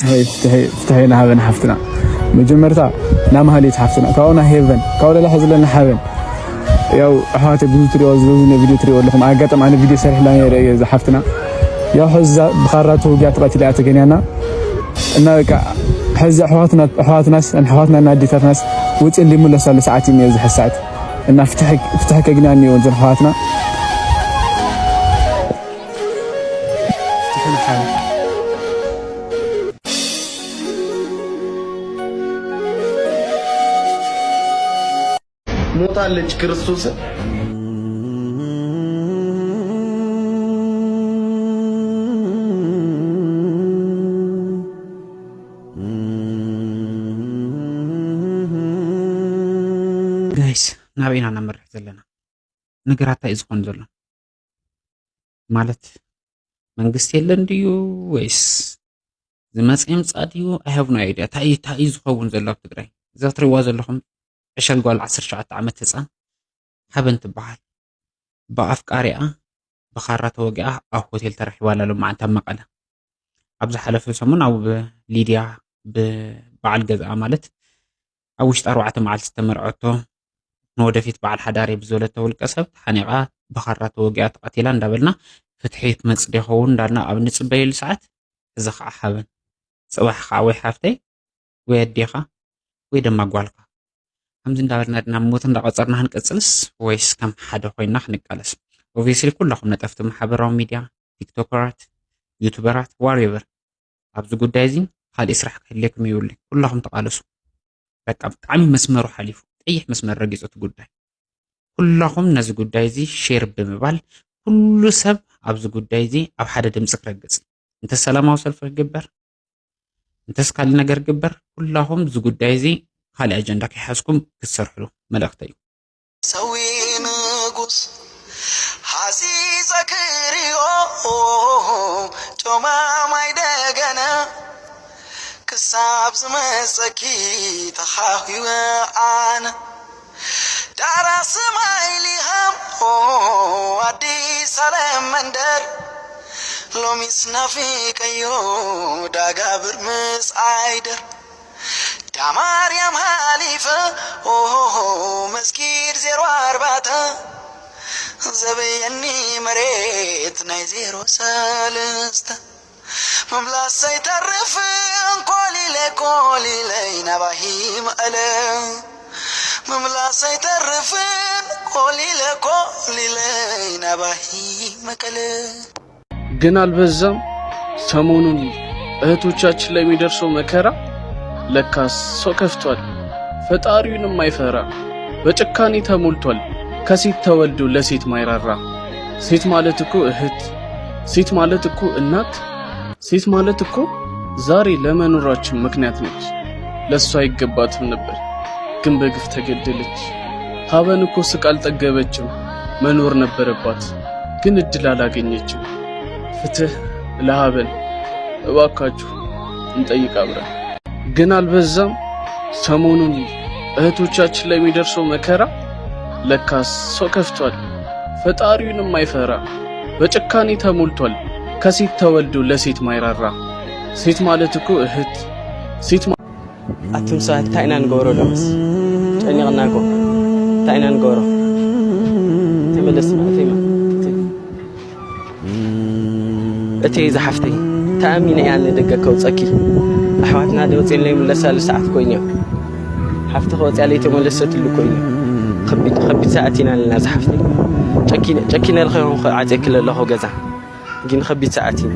ፍትሒ ፍትሒ ፍትሒ ናሃበን ሓፍትና። መጀመርታ ናማህሌት ሓፍትና ካብኡ ናሄበን ካብኡ ለላ ሕዝለና ሓበን። ያው ኣሕዋተይ ብዙ ትሪኦ ዝበዙ ነ ቪድዮ ትሪኦ ኣለኹም። ኣጋጣሚ ኣነ ቪድዮ ሰሪሕላ ነይረ እየ እዛ ሓፍትና። ያው ሕዛ ብኻራ ተወጊያ ተቐቲላ እያ ተገንያና። እና በቃ ሕዚ ኣሕዋትና ኣሕዋትናስ ኣሕዋትና እና ኣዴታትናስ ውፅእ እንዲምለሳሉ ሰዓት እዩ ነዚ ሕሳት። እና ፍትሒ ፍትሒ ከግንያ እኒኦ እዞን ኣሕዋትና። ሞታለች ክርስቶስን። ጋይስ ናበይ ኢና ነምርሕ ዘለና? ነገራት እንታይ እዩ ዝኾን ዘሎ? ማለት መንግስቲ የለን ድዩ ወይስ ዝመፀ ይምፃእ ድዩ? I have no idea። እንታይ እንታይ እዩ ዝኸውን ዘሎ ኣብ ትግራይ? እዛ ትሪእዋ ዘለኹም ዕሸል ጓል ዓሰርተ ሸውዓተ ዓመት ህፃን ሓበን ትበሃል። ብኣፍቃሪኣ ብኻራ ተወጊኣ ኣብ ሆቴል ተረኺባ ኣላ ሎማዓንቲ ኣብ መቐለ። ኣብ ዝሓለፈ ሰሙን ኣብ ሊድያ ብበዓል ገዝኣ ማለት ኣብ ውሽጢ ኣርባዕተ መዓልቲ ዝተመርዐቶ ንወደፊት በዓል ሓዳር እየ ብዝበለቶ ውልቀ ሰብ ተሓኒቓ ብኻራ ተወጊኣ ተቐቲላ እንዳበልና ፍትሒ ክመፅእ ዶ ይኸውን እንዳልና ኣብ እንፅበየሉ ሰዓት እዚ ከዓ ሓበን ፅባሕ ከዓ ወይ ሓፍተይ ወይ ኣዴኻ ወይ ድማ ጓልካ ከምዚ እንዳበልና ናብ ሞት እንዳቐፀርና ክንቅፅልስ ወይስ ከም ሓደ ኮይና ክንቃለስ? Obviously ኩላኹም ነጠፍቲ ማሕበራዊ ሚድያ ቲክቶከራት ዩቱበራት whatever ኣብዚ ጉዳይ እዚ ካልእ ስራሕ ክህልየኩም የብሉን። ኩላኹም ተቓለሱ። በቃ ብጣዕሚ መስመሩ ሓሊፉ ቀይሕ መስመር ረጊፁ እቲ ጉዳይ። ኩላኹም ነዚ ጉዳይ እዚ ሼር ብምባል ኩሉ ሰብ ኣብዚ ጉዳይ እዚ ኣብ ሓደ ድምፂ ክረግፅ እንተ ሰላማዊ ሰልፊ ክግበር እንተስ ካልእ ነገር ክግበር ኩላኹም እዚ ጉዳይ እዚ ካልእ ኣጀንዳ ከይሓዝኩም ክትሰርሕሉ መልእኽተይ እዩ። ሰዊ ንጉስ ሃሲሰ ክሪኦ ጮማ ማይ ደገነ ክሳብ ዝመጸኪ ተኻኺበ ኣነ ዳራ ስማይ ሊሃም ኣዲስ ኣለም መንደር ሎሚስ ናፊቀዮ ዳጋብር ምስ ዓይደር ዳማርያም ሃሊፈ ኦሆሆ መስጊድ ዜሮ ኣርባተ ዘበየኒ መሬት ናይ ዜሮ ሰለስተ ምምላስ ኣይተርፍን ኮሊለ ኮሊለይ ናባሂ መቐለ ምምላስ ኣይተርፍን ኮሊለ ኮሊለይ ናባሂ መቀለ ግን አልበዛም? ሰሞኑን እህቶቻችን ላይ የሚደርሰው መከራ ለካስ ሰው ከፍቷል፣ ፈጣሪውንም አይፈራ፣ በጭካኔ ተሞልቷል፣ ከሴት ተወልዶ ለሴት ማይራራ። ሴት ማለት እኮ እህት፣ ሴት ማለት እኮ እናት፣ ሴት ማለት እኮ ዛሬ ለመኖራችን ምክንያት ነች። ለእሷ አይገባትም ነበር ግን በግፍ ተገደለች። ሀበን እኮ ስቃ አልጠገበችም፣ መኖር ነበረባት ግን እድል አላገኘችም። ፍትህ ለሀበን እባካችሁ እንጠይቅ አብረን። ግን አልበዛም? ሰሞኑን እህቶቻችን ላይ የሚደርሰው መከራ ለካስ ሰው ከፍቷል፣ ፈጣሪውንም አይፈራ። በጭካኔ ተሞልቷል፣ ከሴት ተወልዶ ለሴት ማይራራ። ሴት ማለት እኮ እህት፣ ሴት ማ- ኣቱም ሰባት እንታይ ኢና ንገብሮ ሎምስ ጨኒቕና እኮ እንታይ ኢና ንገብሮ ተመለስ ማእተይማ እቲ ዝሓፍተይ ተኣሚነ እያ ንደገ ከውፀኪ ኣሕዋትና ደውፅን ለይምለሳሉ ሰዓት ኮይንዮ ሓፍቲ ከወፅያ ለይተመለሰትሉ ኮይንዮ ከቢድ ከቢድ ሰዓት ኢና ኣለና ዝሓፍተይ ጨኪነ ለኸ ይኹን ዓፅየኪ ለለኹ ገዛ ግን ከቢድ ሰዓት እዩ